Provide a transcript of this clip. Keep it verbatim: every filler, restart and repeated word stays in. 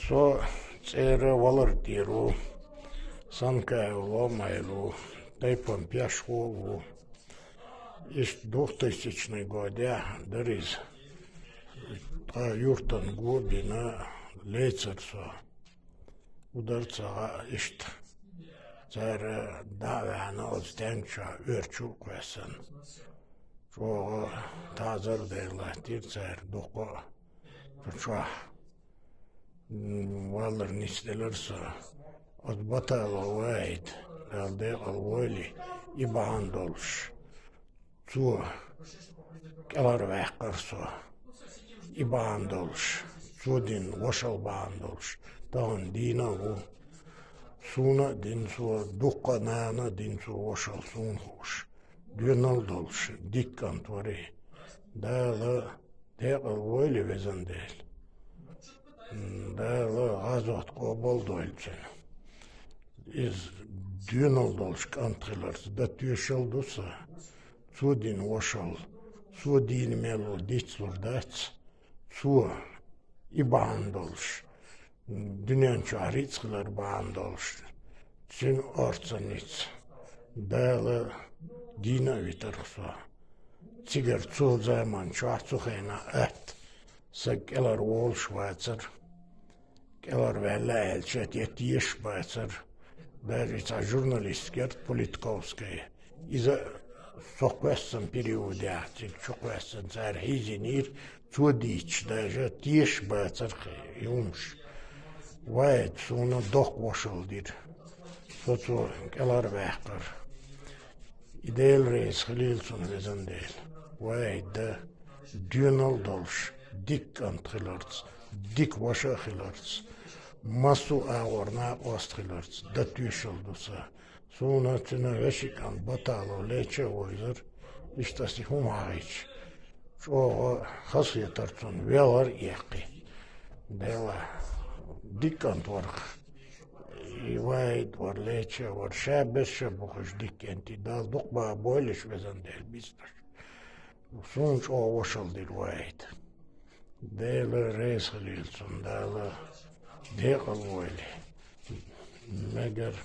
Со цӀера валар тӀера ву, Санкаев Ломайл ву, тайпан пешхо а ву. Иштта двухтысячный годехь дара иза. Ткъа юьртан го а бина, лецар со. Удар ца гӀа иштта. Цара дӀа а ваьхьна, оцу стенга чохь оьрчу а кхоьссина. ЧӀогӀа тазар а дайла латтийра цара дуккха а. Цу чохь валар нисделира со. Оцу Баталов Вахьида, Дала декъал войла, и бахьана долуш. Цо кӀелхьарваьккхира со. И бахьана долуш, цо дина вошалла бахьана долуш, тахана дийна а ву. Суна а дина цо, дуккха а нана а дина цо вошалла суна хууш. Доьналла долуш, дика кӀант вара и. Дала декъал войла, везан Дела. Дала гӀазот къобал дойла цуьнан. Иза доьналла долуш кӀант хиларца дан тоьшалла ду сан. Цо дина вошалла, цо дийна мел ву дицлур дац. Цо и бахьана долуш, дуьнен чохь рицкъ хилар бахьана долуш, цуьнан орцанница Дала дийна а витарх со. Цигара цу заман чохь, цу хенахь атта саг кӀелхьарволуш вацара. КӀелхьарваьлла аьлча, я тешаш бацара. Даже цхьа журналистка яра Политковская. Иза со кхоьссина периодехь, цига чу кхоьссина, цара хьийзийнера, цо дийцича, даже тешаш бацара и хӀумаш. Вахьид суна доккха вошалла дира. Со цо кӀелхьарваьккхира. И Дела реза хилийла цунна, везан Дела. Вахьид а доьналла долуш, дика кӀант хиларца, дика ваша а хиларца, массо а агӀор накъост хиларца дан тоьшалла ду сан. Суна цуьнан вешин кӀант Баталов леча а вевзара, иштта аса и хӀума хьахийча, чӀогӀа хазахетара цунна, велхара а эккхий. Дела, дика кӀант вара-кх. И Вахьид вара, леча а вара, ша берш а бохуш дика кӀентий, Дала дукха бан бойла уьш, везан Дела, бицнарш. Суна чӀогӀа вошалла дира Вахьид. Дела реза хилийла цунна, Дала декъал войла. Мегар